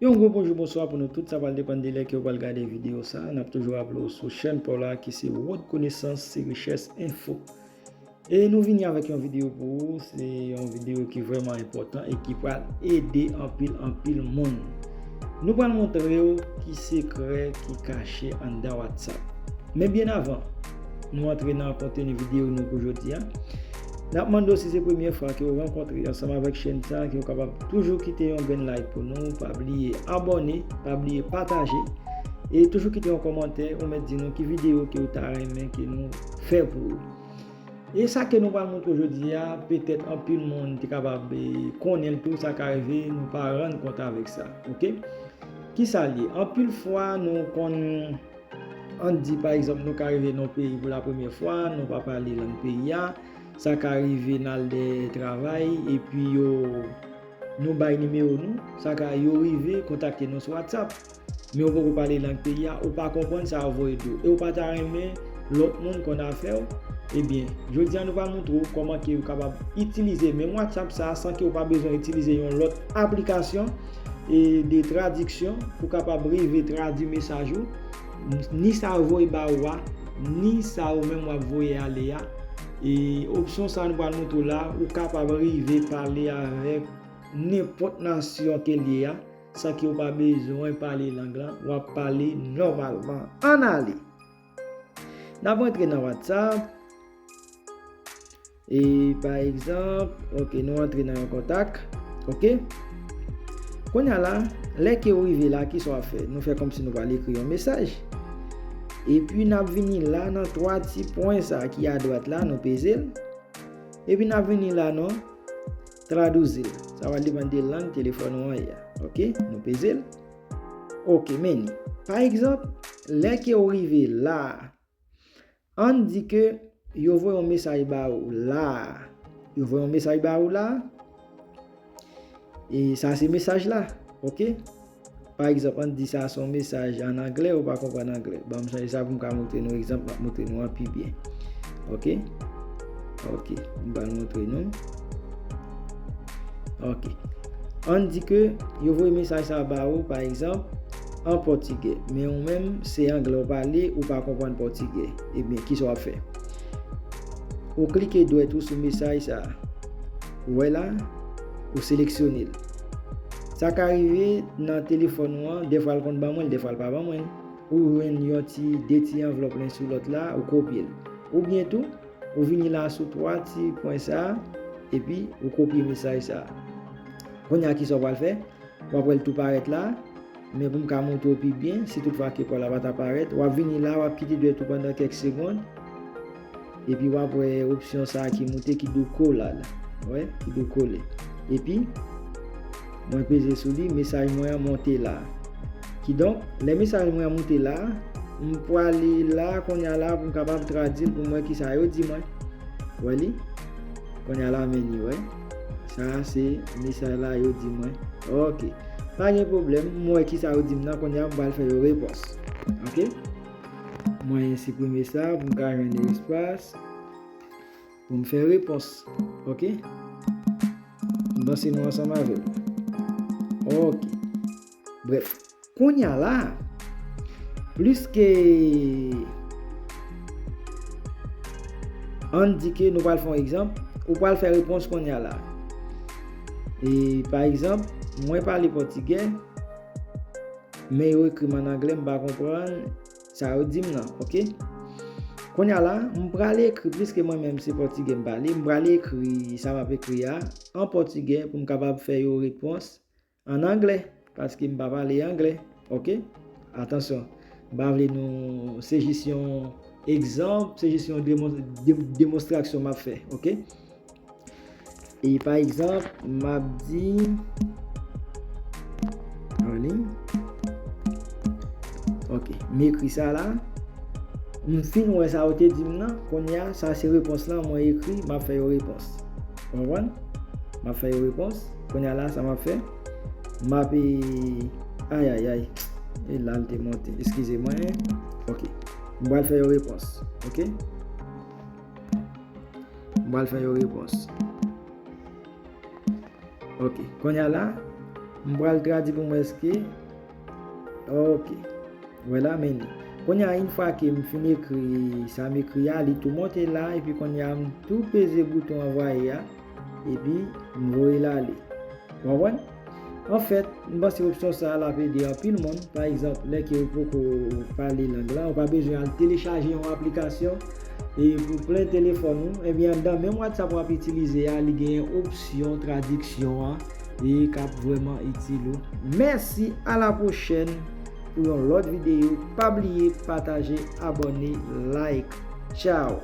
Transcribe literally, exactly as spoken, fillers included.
Yon gwo bonjou, bonswa pou nou tout. Sa pral depann de lè ke w pral gade videyo sa. N ap toujou raple w sou chèn pa w la ki se Wòd Konesans se Richès Enfo. E nou vini avèk yon videyo pou ou. Se yon videyo ki vrèman enpòtan e ki pral ede anpil, anpil moun. Nou pral montre w ki sekrè ki kache anndan WhatsApp. Men byen avan nou antre nan konteni videyo nou pou jodi a, n ap mande w, si se premye fwa ke w rankontre ansanm avèk chèn sa, ke w kapab toujou kite yon grenn like pou nou, pa bliye abòne, pa bliye pataje, e toujou kite yon kòmantè, ou mèt di nou ki videyo ke w ta renmen ke nou fè pou ou. E sa ke nou pral montre w jodi a, petèt anpil moun te kapab, eh, konnen l tou, sa ka rive nou pa rann kont avèk sa, oke? Kisa l ye? Anpil fwa nou konn, ann di pa egzanp nou ka rive nan yon peyi pou la premyè fwa, nou pa pale lang peyi a, sa ka rive n al dèyè travay, epi yo, nou bay nimewo nou, sa ka, yo rive kontakte nou sou WhatsApp. Men ou poko pale lang peyi a, ou pa konprann, sa yo voye di w. E ou pa ta renmen lòt moun konn afè w? Ebyen, jodi a nou pral montre w kòman ke ou kapab itilize menm WhatsApp sa a san ke ou pa bezwen itilize yon lòt aplikasyon e de tradiksyon pou kapab rive tradui mesaj ou, ni sa yo voye ba ou a, ni sa ou menm w ap voye ale a. E opsyon sa a nou pral montre w la, ou kapab rive pale avèk nenpòt nasyon ke l ye a, san ke w pa bezwen pale lang lan, w ap pale nòmalman. Ann ale! N ap rantre nan WhatsApp. E pa egzanp, oke, nou antre nan yon kontak. Oke? Kounye a la, lè ke w rive la, kisa w ap fè? Nou fè kòmsi nou pral ekri yon mesaj. Epi n ap vini la nan twa ti pwen sa ki adwat la, nou peze l. Epi n ap vini la, nou tradwize l. Sa va depann de lang telefòn ou an ye a. Oke? Nou peze l. Oke, men ni. Pa egzanp, lè ke w rive la, ann di ke yo voye yon mesaj ba ou la. Yo voye yon mesaj ba ou la. E sa se mesaj la. Oke? Pa egzanp, ann di sa se yon mesaj ann anglè, ou pa konprann anglè. Ban m chanje sa pou m ka montre nou egzanp, m ap montre nou an pi byen. Oke? Oke, m pral montre nou. Oke. Ann di ke yo voye mesaj sa ba ou, pa egzanp, an pòtigè. Men ou menm, se anglè w pale, ou pa konprann pòtigè. Ebyen, kisa w ap fè? Ou klike dwèt ou sou mesaj sa. Ou wè la? Ou seleksyone l. Sa ka rive nan telefòn ou an, dèfwa l konn ban mwen l, dèfwa l pa ban mwen l. Ou jwenn yon ti, de ti anvlòp len sou lòt la, ou kopye l. Oubyen tou, ou vini la sou twa ti pwen sa, epi ou kopye mesaj sa. Kounye a, kisa w pral fè? W ap wè l tou parèt la, men pou m ka montre w pi byen, si toutfwa ke pwen la pa ta parèt, w ap vini la, w ap kite dwèt ou pandan kèk segonn, epi w ap wè opsyon sa a ki moute ki di w kola la. Wè, ki di w kole. Epi, mwen peze sou li, mesaj mwen an monte la. Kidonk, lè mesaj mwen an moute la, m prale la, kounye a la, pou m kapab tradui l, pou m wè kisa yo di mwen. Wè li? Kounye a la, men ni, wè. Sa a se mesaj la yo di mwen. Oke. Pa gen pwoblèm, m wè kisa yo di m nan, kounye a m pral fè yo repons. Oke? Mwen siprime sa pou m ka jwenn espas pou m fè repons. Oke? M panse nou ansanm avè m. Oke. Brèf, kounye a la, plis ke, ann di ke nou pral fè yon egzanp, ou pral fè repons kounye a la. E, pa egzanp, mwen pale pòtigè, men yo ekri m ann anglè, m pa konprann sa yo di m nan, oke? Kounye a la, m pral ekri, piske mwen menm se pòtigè m pale, m pral ekri sa m ap ekri a an pòtigè pou m kapab fè yo repons ann anglè, paske m pa pale anglè, oke? Atansyon, m pa vle nou, se jis yon egzanp, se jis yon demon-, de-, demonstrasyon m ap fè, oke? E pa egzanp, m ap di, anliy. Oke, m ekri sa la. M fin wè sa yo te di m nan. Kounye a, sa se repons lan, mwen ekri, m ap fè yo repons. Ou konprann? M ap fè yo repons. Kounye a la, sa m ap fè? M ap, e, ayayay. E la l te monte. Eskize mwen. Oke. M pral fè yo repons. Oke? M pral fè yo repons. Oke. Kounye a la, M pral tradui pou mwen, èske. Ok. Vwala, men li. Kounye a, yon fwa ke m fin ekri sa m ekri a, li tou monte la, epi kounye a, m tou peze bouton anvwaye a, epi m voye l ale. Ou konprann? Anfèt, m panse opsyon sa a l ap ede anpil moun. Pa egzanp, lè ke ou poko pale lang lan, ou pa bezwen al telechaje yon aplikasyon e pou plen telefòn ou. Ebyen, anndan menm WhatsApp w ap itilize a, li genyen opsyon tradiksyon an e k ap vrèman itil ou. Mèsi, a la pwochèn pou yon lòt videyo. Pa bliye pataje, abòne, like. Tchao!